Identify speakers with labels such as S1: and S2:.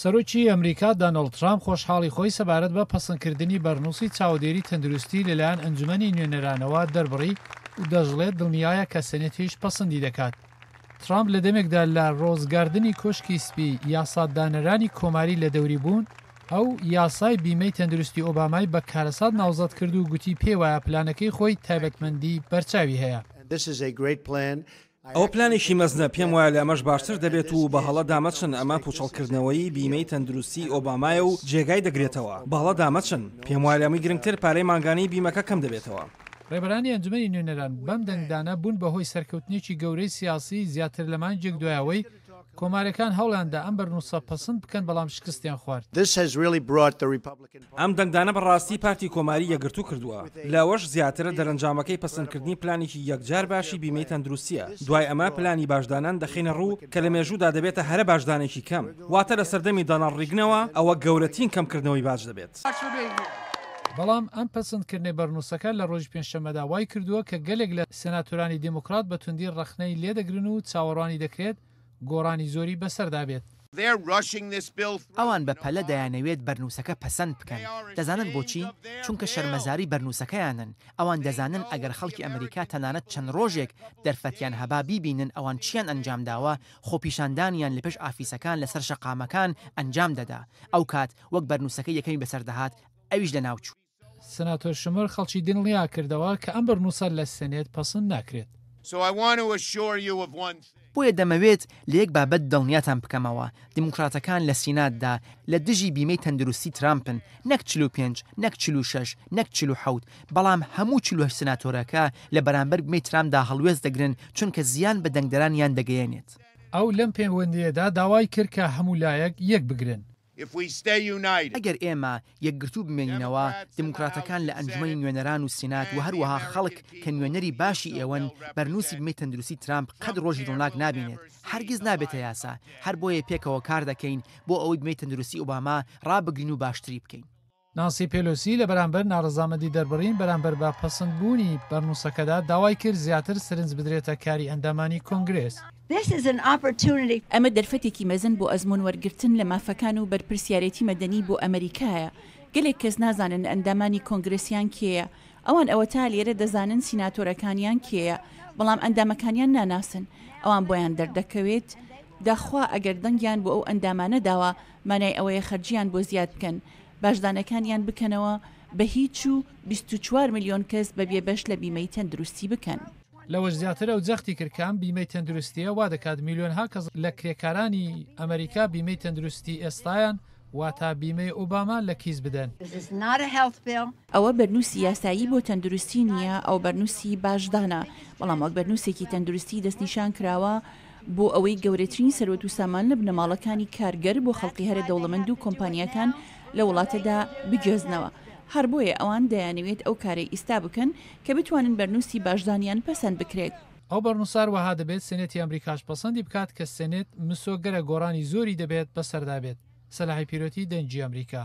S1: سەرۆکی ئەمریکا دانۆڵد ترامپ خۆشحاڵی خۆی سەبارەت بە پەسەندکردنی بەرنووسی چاودێری تەندروستی لەلایەن ئەنجومەنی نوێنەرانەوە دەربڕی و دەشڵێت دڵنیایە کە سێنێتیش پەسەندی دەکات. ترامپ لە دەمێکدا لە ڕۆز گاردنی کۆشکی سپی یاسادانەرانی کۆماری لە دەوری بوون، ئەو یاسای بیمەی تەندروستی ئۆبامای بە کارەسات ناوزەد کرد و گوتی پێیوایە پلانەکەی خۆی تایبەتمەندی بەرچاوی هەیە.
S2: ئەوە پلانێکی مەزنە، پێم وایە لە ئەمەش باشتر دەبێت و بە هەڵەدا مەچن، ئەمە پوچەڵکردنەوەی بیمەی تەندروستیی ئۆبامایە و جێگای دەگرێتەوە، بە هەڵەدا مەچن، پێم وایە لە ئەمەی گرنگتر پارەی مانگانەی بیمەکە کەم دەبێتەوە.
S1: ڕێبەرانی ئەنجومەنی نوێنەران بەم دەنگدانە بوون بە هۆی سەرکەوتنێکی گەورەی سیاسی زیاتر لە مانگێک دوای ئەوەی کۆماریەکان هەوڵیاندا ئەم بەرنووسە پەسند بکەن بەڵام شکستیان خوارد.
S2: ئەم دەنگدانە بە ڕاستی پارتی کۆماری یەکگرتوو کردووە. لەوەش زیاتر، دەرەنجامەکەی پەسەندکردنی پلانێکی یەکجار باشی بیمەی تەندروستییە. دوای ئەمە پلانی باجدانان دەخەینە ڕوو کە لە مێژوودا دەبێتە هەرە باجدانێکی کەم. واتە لە سەردەمی داناڵد ڕیگنەوە ئەوە گەورەترین کەمکردنەوەی باج دەبێت.
S1: بەڵام ئەم پەسەندکردنەی بەرنووسەکە لە ڕۆژی پێنجشەممەدا وای کردووە کە گەلێک لە سێناتۆرانی دێموکڕات بە توندی ڕەخنەی لێدەگرن و چاوەڕوانی دەکرێت گۆڕانی زۆری بەسەردا بێت.
S3: ئەوان بە پەلە دەیانەوێت بەرنووسەکە پەسەند بکەن. دەزانن بۆچی؟ چونکە شەرمەزاری بەرنووسەکەیانن. ئەوان دەزانن ئەگەر خەڵکی ئەمریکا تەنانەت چەند ڕۆژێک دەرفەتیان هەبا بیبینن ئەوان چیان ئەنجامداوە، خۆپیشاندانیان لە پێش ئافیسەکان لەسەر شەقامەکان ئەنجام دەدا. ئەوکات وەک بەرنووسەکە یەکەمی بەسەردەهات ئەویش لەناوچوو.
S1: سناتۆر شومەر خەڵکی دڵنیا کردەوە کە ئەم بڕنووسە لە سێنێت پەسند ناکرێت.
S3: بۆیە دەمەوێت لە یەک بابەت دڵنیاتان بکەمەوە، دیموکراتەکان لە سیناتدا لە دژی بیمەی تەندروستی ترامپن، نەک 45، نەک 46، نەک 47، بەڵام هەموو 48 سناتۆرەکە لە بەرامبەر بیمەی ترامپدا هەڵوێست دەگرن چونکە زیان بە دەنگدەرانیان دەگەیەنێت.
S1: ئەو لەم پەیوەندییەدا داوای کرد کە هەموو لایەک یەک بگرن.
S3: ئەگەر ئێمە یەکگرتوو بمێنینەوە، دیموکراتەکان لە ئەنجومەنی نوێنەران و سینات و هەروەها خەڵک کە نوێنەری باشی ئێوەن، بەرنووسی بیمەی تەندروستی ترامپ قەت ڕۆژی ڕووناک نابینێت، هەرگیز نابێتە یاسا، هەر بۆیە پێکەوە کار دەکەین بۆ ئەوەی بیمەی تەندروستی ئۆباما ڕابگرین و باشتری بکەین.
S1: نانسی پێلۆسی لە بەرامبەر ناڕەزامەندی دەربڕین بەرامبەر بە پەسندبوونی بەرنووسەکەدا داوای کرد زیاتر سرنج بدرێتە کاری ئەندامانی کۆنگرێس.
S4: ئەمە دەرفەتێکی مەزن بۆ ئەزموون وەرگرتن لە مافەکان و بەرپرسیارێتی مەدەنی بۆ ئەمەریکایە. گەلێک کەس نازانن ئەندامانی کۆنگرێسیان کێیە. ئەوان ئەوەتا لێرە دەزانن سیناتۆرەکانیان کێیە، بەڵام ئەندامەکانیان ناناسن. ئەوان بۆیان دەردەکەوێت داخوا ئەگەر دەنگیان بۆ ئەو ئەندامانە داوە، مانای ئەوەیە خەرجیان بۆ زیاد بکەن، باجدانەکانیان بکەنەوە بە هیچ و 24 ملیۆن کەس بە بێبەش لە بیمەی تەندروستی بکەن.
S1: لەوەش زیاتر ئەو جەختی کرد کە ئەم بیمەی تەندروستییە وا دەکات میلیۆنها کەس لە کرێکارانی ئەمەریکا بیمەی تەندروستی ئێستایان واتا بیمەی ئۆباما لە کیس بدەن.
S4: ئەوە بەرنووسی یاسایی بۆ تەندروستی نییە، ئەوە بەرنووسی باجدانە، بەڵام وەک بەرنووسێکی تەندروستی دەستنیشان کراوە بۆ ئەوەی گەورەترین سەروەت و سامان لە بنەماڵەکانی کارگەر بۆ خەڵکی هەرە دەوڵەمەند و کۆمپانیاکان لە وڵاتەدا بگوێزنەوە. هەر بۆیە ئەوان دەیانەوێت ئەو کارەی ئیستا بکەن کە بتوانن بەرنووسی باجدانیان پەسەند بکرێت.
S1: ئەو بەرنووسە هەروەها دەبێت سێنێتی ئەمریکاش پەسەندی بکات کە سێنێت مسۆگەرە گۆڕانی زۆری دەبێت بەسەردا بێت. سەلاحی پیرۆتی، دەنگی ئەمریکا.